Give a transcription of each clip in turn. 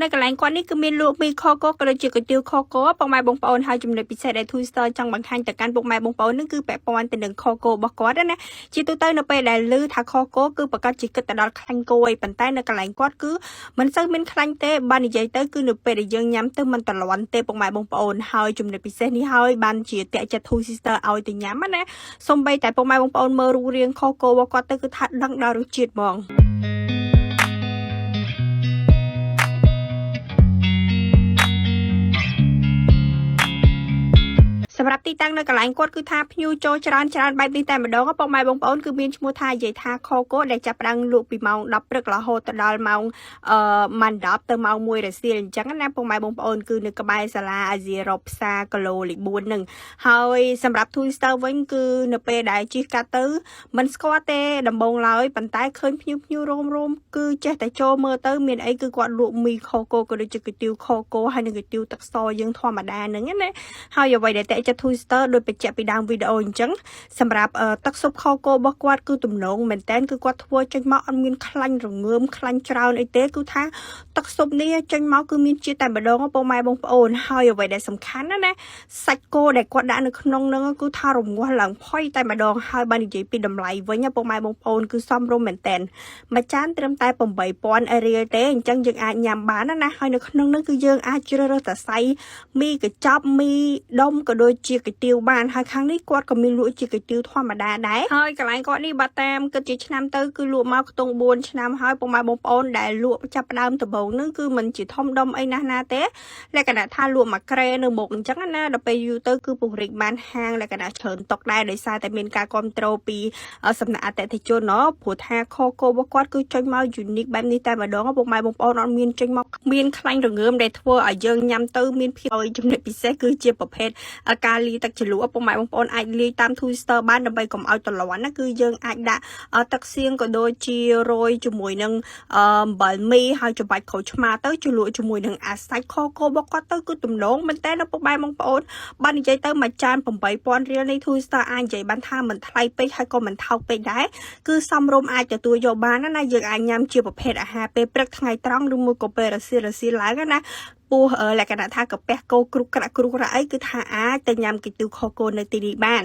នៅកន្លែងគាត់នេះគឺមានលក់មីខគោក៏ដូចជាគុយទាវខគោពុកម៉ែបងប្អូនហើយចំណុចពិសេសដែល Two Star ចង់បង្ហាញទៅកាន់ពុកម៉ែបងប្អូននឹងគឺពាក់ព័ន្ធទៅនឹងខគោរបស់គាត់ណាជាទូទៅនៅពេលដែលឮថាខគោគឺប្រកាសជាគិតទៅដល់ខ្លាញ់គោឯងប៉ុន្តែនៅកន្លែងគាត់គឺមិនសូវមានខ្លាញ់ទេបាននិយាយទៅគឺនៅពេលដែលយើងញ៉ាំទៅមិនតលាន់ទេពុកម៉ែបងប្អូនហើយចំណុចពិសេសនេះហើយបានជាតាក់ចិត្ត Two Sister ឲ្យទៅញ៉ាំណាសូម្បីតែពុកម៉ែបងប្អូនមើលរូបរាងខគោរបស់គាត់ទៅគឺថាដឹងដល់រសជាតិហ្មង សម្រាប់ទីតាំងនៅកន្លែងគាត់គឺថាភ្ញៀវចូលច្រើនច្រើនបែបនេះតែម្ដងពុកម៉ែបងប្អូនគឺមានឈ្មោះថានិយាយថាខកូដែលចាប់ផ្ដើមលក់ពីម៉ោង10ព្រឹករហូតទៅដល់ម៉ោងអឺម៉ាន់10ទៅម៉ោង1រសៀលអញ្ចឹងណាពុកម៉ែបងប្អូនគឺនៅក្បែរសាលាអាស៊ីរ៉ុបផ្សារគីឡូលេខ4ហ្នឹងហើយសម្រាប់ Twister វិញគឺនៅពេលដែលជិះកាត់ទៅមិនស្គាល់ទេដំបងឡើយប៉ុន្តែឃើញភ្ញៀវភ្ញៀវរោមរោមគឺចេះតែចូលមើលទៅមានអីគឺគាត់លក់មីខកូក៏ដូចជាគុយទាវខកូហើយនិងគុយទាវទឹកសយើងធម្មតាហ្នឹងណា ហើយអ្វីដែលតាក់ចិត្ត Twister ដោយបញ្ជាក់ពីដើមវីដេអូអញ្ចឹងសម្រាប់ទឹកស៊ុបខគោរបស់គាត់គឺទំនងមែនតើគឺគាត់ធ្វើចេញមកអត់មានខ្លាញ់រងើមខ្លាញ់ច្រើនអីទេគឺថាទឹកស៊ុបនេះចេញមកគឺមានជាតិតែម្ដងបងម៉ែបងប្អូនហើយអ្វីដែលសំខាន់ណាណាសាច់គោដែលគាត់ដាក់នៅក្នុងហ្នឹងគឺថារងាស់ឡើងផុយតែម្ដងហើយបើនិយាយពីតម្លៃវិញបងម៉ែបងប្អូនគឺសមរម្យមែនតើមួយចានត្រឹមតែ8000រៀលទេអញ្ចឹងយើងអាចញ៉ាំបានណាហើយនៅក្នុងហ្នឹងគឺយើងអាចជ្រើសរើសតែសៃ មីកញ្ចប់មីដុំក៏ដូចជាគុយទាវបានហើយខាងនេះគាត់ក៏មានលក់ជាគុយទាវធម្មតាដែរហើយកន្លែងគាត់នេះបើតាមគិតជាឆ្នាំទៅគឺលក់មកខ្ទង់4ឆ្នាំហើយពុកម៉ែបងប្អូនដែលលក់ចាប់ផ្ដើមដំបូងហ្នឹងគឺមិនជាធំដុំអីណាស់ណាទេលក្ខណៈថាលក់មួយក្រែនៅមុខអញ្ចឹងណាដល់ពេលយូរទៅគឺពង្រីកបានហាងលក្ខណៈច្រើនតុកដែរដោយសារតែមានការគ្រប់គ្រងពីសំណាក់អតិថិជនណោះព្រោះថាខគោរបស់គាត់គឺចេញមក unique បែបនេះតែម្ដងពុកម៉ែបងប្អូនអត់មានចេញមកមានខ្លាញ់រងើមដែលធ្វើឲ្យយើងញ៉ាំទៅមានភាពឲ្យចំណុចពិសេសគឺជាប្រភេទការលាយទឹកជ្រលក់ពុកម៉ែបងប្អូនអាចលាយតាម Twister បានដើម្បីកុំឲ្យតលាន់ណាគឺយើងអាចដាក់ទឹកសៀងក៏ដូចជារោយជាមួយនឹងអំបិលមីហើយច្បាច់ក្រូចឆ្មាទៅជ្រលក់ជាមួយនឹងអាសាច់ខគោរបស់គាត់ទៅគឺទំនងមែនតើពុកម៉ែបងប្អូនបាននិយាយទៅមួយចាន8000រៀលនេះ Twister អាចនិយាយបានថាមិនថ្លៃពេកហើយក៏មិនថោកពេកដែរ គឺសមរម្យអាចទទួលយកបានណាណាយើងអាចញ៉ាំជាប្រភេទអាហារពេលព្រឹកថ្ងៃត្រង់ឬមួយក៏ពេលរសៀលរសៀលឡើងណាពោះលក្ខណៈថាកាពះគោគ្រុកក្រាក់គ្រុកក្រាក់អីគឺថាអាចទៅញ៉ាំគីទូខគោនៅទីនេះបាន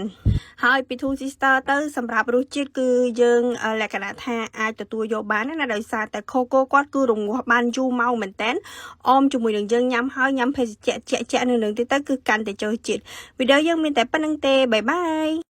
ហើយពី Two Sister ទៅសម្រាប់រសជាតិគឺយើងលក្ខណៈថាអាចទទួលយកបានណាដោយសារតែខគោគាត់គឺរងាស់បានយូរម៉ោងមែនតើអមជាមួយនឹងយើងញ៉ាំហើយញ៉ាំភេសជ្ជៈជាក់ជាក់នៅនឹងទីទៅគឺកាន់តែចូលជាតិវីដេអូយើងមានតែប៉ុណ្្នឹងទេបាយបាយ។